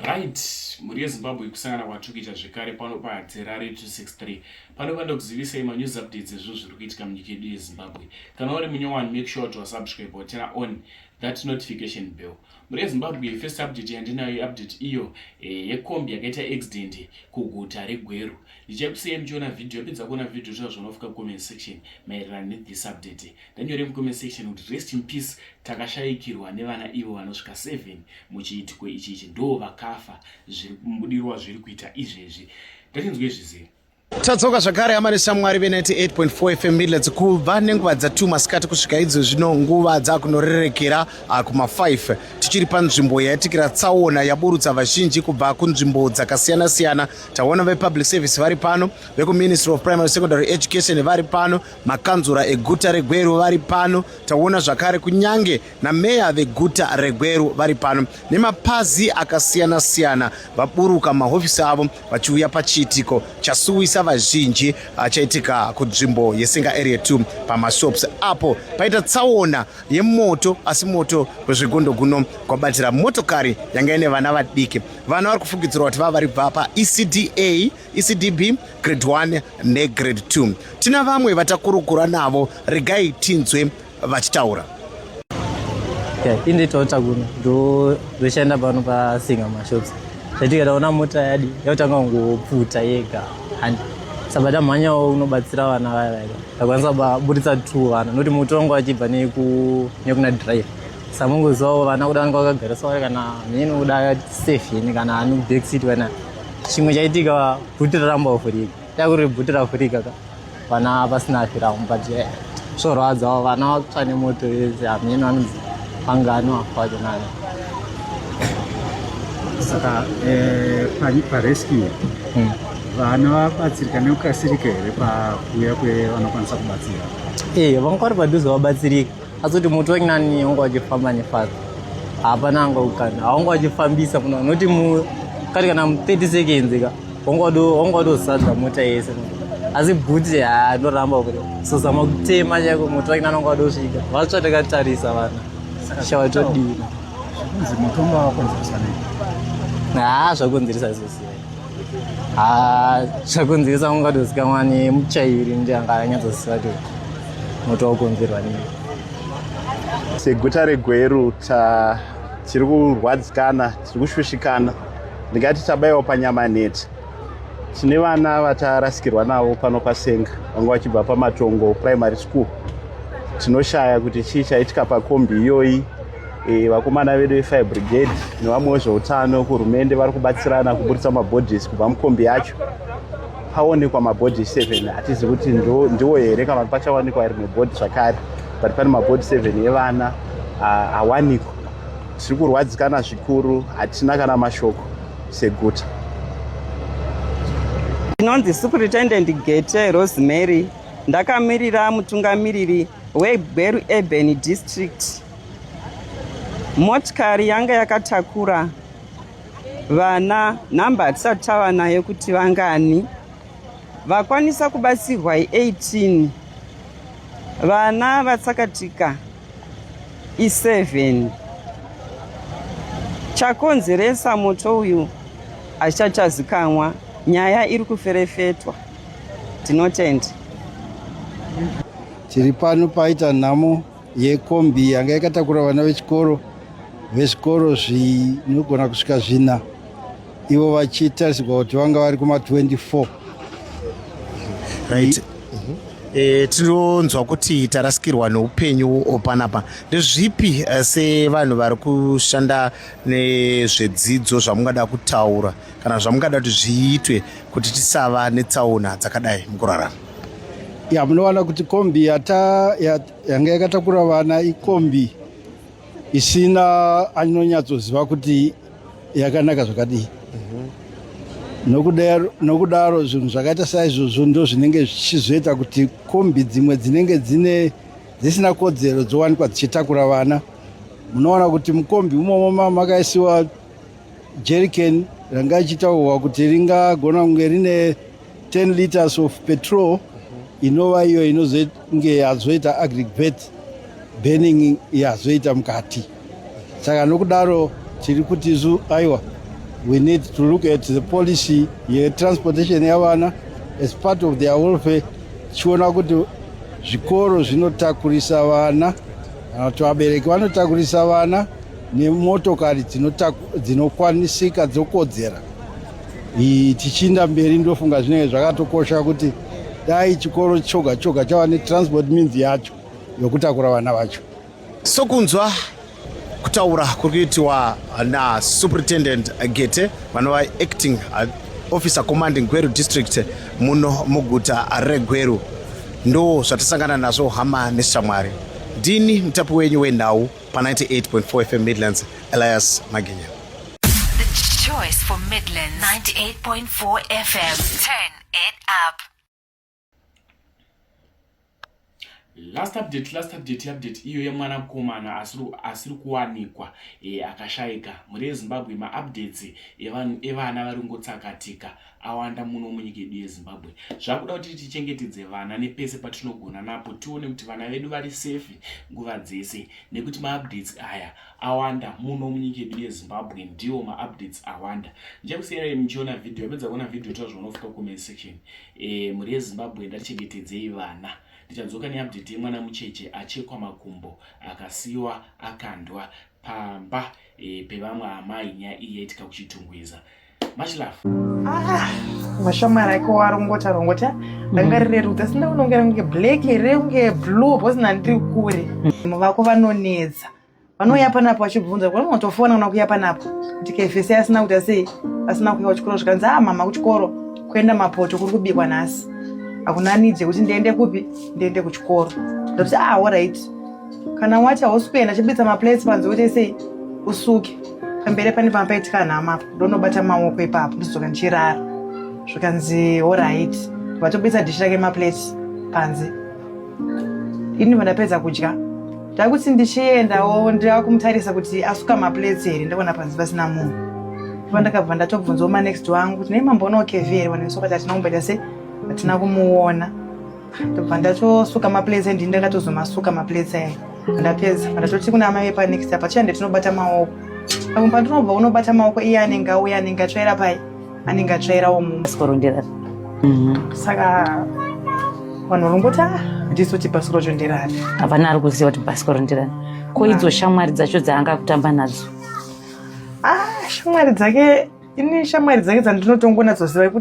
Right, mhuri yeZimbabwe, kusangana kwatiri kuita zvekare pano paHatirare 263. Pano pandokuzivisai manews updates ezvinhu zviri kuitika munyika yedu yeZimbabwe. Kana uri munyowani, make sure to subscribe or turn on that notification bell. Mhuri yeZimbabwe, first update yandinayo, update iyo yekombi yakaita accident kuguta reGweru. Ndichakusiyai muchiona video. Yapedza kuona video, toa zvaunofika comment section maererano nethis update. Ndanyore mucomment section kuti rest in peace. Takashayikirwa nevana ivo vanosvika 7 muchiitiko ichichi, ndo vakafa. Zviri kubudirwa zviri kuita izvezvi, ndatinzwe zvizivi. Tadzoka zvakare, hama neshamwari ve98.4 FM Midlands, kubva nenguva dza2 masikati kusvika idzo zvino nguva dzakunorerekera kuma5. Tichiri panzvimbo yaitikira tsaona yaburutsa vazhinji kubva kunzvimbo dzakasiyana-siyana. Taona vepublic service vari pano, vekuMinistry of Primary Secondary Education vari pano, makanzura eguta reGweru vari pano. Taona zvakare kunyange nameya veguta reGweru vari pano, nemapazi akasiyana-siyana vaburuka mahofisi avo vachiuya pachiitiko chasuwisa vazhinji, chaitika kunzvimbo yeSenga Area 2 pamashops apo paita tsaona yemoto. Asi moto wezvegondo guno kwabatira motokari yanga ine vana vadiki. Vana vari kufungidzirwa kuti vava vari kubva paECDA, ECDB, grade 1 negrade 2. Tina vamwe vatakurukura navo, regai tinzwe vachitaura. Okay, inditota kuno, ndo ndoshanda pano paSenga mashops. Zvaitika, taona mota yadi yakutanga kungopfuta yega handi, saka tamhanyawo unobatsira vana vaya vaya. Takwanisa kuburitsa two vana nokuti moto wanga wachibva nekuna driver. Samungozivawo vana kuda vanga vakagarisa vari kana mheno kuda safe yeni kana ani back seat kana chimwe chaitika, bhuti raramba kuvhurika, takuri bhuti ravhurika ka, vana pasina afiramo. But zvorwadzawo, vana vatsva nemoto yese, hameno vanonzi vangani vafa nani. Saka parescue vana vabatsirika nekukasirika here pakuuya kwevanokwanisa kubatsira? Vanga vari padhuze vabatsirika, asi kuti moto wakinani wanga wachifamba nefast, hapana anga kukana, haunga wachifambisa muno noti kati kana mu30 seconds ka wanga wadozadza mota yese. Asi bhuti ha ndoramba kuti sozama kutema chaiko, moto wakinani wanga wadosvika, vatsva takatarisa vana shavatodina. Zvekunzi moto wanga wakonzereswa nei? Ha, zvakonzeresa izvozvo, ha, zvakonzeresa ungatozikanwa nemuchairi, ndi anga anyatsoziva kuti moto wakonzerwa nei. Seguta reGweru tiri kurwadzikana, tiri kushushikana, ndingati tabayiwa panyama nhete. Tine vana vatarasikirwa navo pano paSenga, vanga vachibva paMatongo Primary School. Tinoshaya kuti chii chaitika pakombi iyoyi. Vakomana vedu vefire brigade nevamwe vezveutano kuhurumende vari kubatsirana kuburitsa mabodies kubva mukombi yacho. Paonekwa mabody 7, hatizi kuti ndiwo here kana kuti pachawanikwa rimwe body zvakare, but pane mabody 7 evana awanikwa. Tiri kurwadzikana zvikuru, hatina kana mashoko seguta. Ndinonzi Superintendent Gete Rosemary, ndakamirira mutungamiriri weGweru Urban District. Motikari yanga yakatakura vana, nhamba hatisati tava nayo kuti vangani. Vakwanisa kubatsirwa i18, vana vatsakatika i7. Chakonzeresa moto uyu hachichachazikanwa, nyaya iri kuferefetwa. Tinotenda. Tiri pano paita nhamo yekombi yanga yakatakura vana vechikoro vezvikoro zvinogona kusvika zvina, ivo vachitarisirwa kuti vanga vari kuma24. Right. Tinonzwa kuti tarasikirwa neupenyu panapa. Ndezvipi sevanhu vari kushanda nezvedzidzo zvamungada kutaura kana zvamungada kuti zviitwe kuti tisava netsaona dzakadai mukurarama? Ya, munowana kuti kombi yanga yakatakura vana ikombi isina anonyatsoziva kuti yakanaka zvakadii. Nokudaro zvinhu zvakaita saizvozvo ndo zvinenge zvichizoita kuti kombi dzimwe dzinenge dzine dzisina kodzero dzowanikwa dzichitakura vana. Munoona kuti mukombi imomo makaisiwa jerrycan ranga ichitaurwa kuti ringagona kunge rine 10 liters of petrol, inova iyo inozonge yazoita aggravate burning yazoita mukati. Saka nokudaro tiri kuti isu aiwa. We need to look at the policy yetransportation yavana as part of their welfare, tichiona kuti zvikoro zvinotakurisa vana kana kuti vabereki vanotakurisa vana nemotokari dzinokwanisika dzokodzera. Tichiinda mberi ndofunga zvinenge zvakatokosha kuti dai chikoro choga choga chava netransport means yacho yokutakura vana vacho. Sokunzwa kutaura kuri kuitiwa naSuperintendent Gete vanova acting officer commanding Gweru district muno muguta reGweru, ndo zvatasangana nazvo hama neshamwari. Ndini mutapi wenyu wenhau pa98.4 FM Midlands, Elias Maginya. The choice for Midlands 98.4 FM. Turn it up. Last update, last update, update iyo yemwana mukomana asiri kuwanikwa akashaika. Mhuri yeZimbabwe, maupdates evana vari kungotsakatika awanda muno munyika yedu yeZimbabwe. Zvakuda kuti tichengetedze vana nepese patinogona napo, tione kuti vana vedu vari safe nguva dzese, nekuti maupdates aya awanda muno munyika yedu yeZimbabwe. Ndiwo maupdates awanda. Ndichakusiyirai muchiona video. Yapedza kuona video, tazvaunofika comment section. Mhuri yeZimbabwe, ndatichengetedzei vana. Ndichadzoka neupdate yemwana mucheche achekwa makumbo akasiyiwa akandwa pamba pevamwe amai. Nyaya iyi yaitika kuChitungwiza. Much love. Ah, mashamwari ake warongota rongota ranga rirerudza asina kunongera kunge black here, kunge blue, because nandiri kure vako vanonetsa, vanouya panapo vachibvunza, vanotofona kana kuuya panapo kuti kefesi asina kuita sei, asina kuuya kuchikoro. Zvikanzi, a mama, kuchikoro kuenda mapoto kuri kubikwa nhasi, hakuna need yekuti ndiende kupi, ndiende kuchikoro. Ndoti, ah, alright, kana wati hausi kuenda, chibitsa maplates panze uite sei, usuke pamberi pane pamapaitika nhama apo, ndonobata maoko ipapo, ndizodzoka ndichirara. Zvikanzi, alright. Vatobitsa dhishi rake, maplates panze. Ini vandapedza kudya, ndakuti ndichiendawo, ndakumutarisa kuti asuka maplates here, ndaona panze pasina munhu. Pandakabva ndatobvunzawo manext wangu kuti, nei mamboonawo Kevi here? Vanhu kuti hatina kumboita se hatina kumuona. Ndobva ndatosuka maplates, ndini ndakatozomasuka maplates aya. Ndapedza, ndatoti kuna amai vepanext apa, chiende tinobata maoko apo pandinobva unobata maoko. Iye anenge auya, anenge atsvaira pai, anenge atsvairawo mumba. Bhasikoro nderari? Saka vanhu varongoti, ah, handisi kuti bhasikoro racho nderari. Hapana ari kuziva kuti bhasikoro nderani. Ko idzo shamwari dzacho dzaanga kutamba nadzo? Ah, shamwari dzake, ini shamwari dzake dzandinotongonatsoziva kuti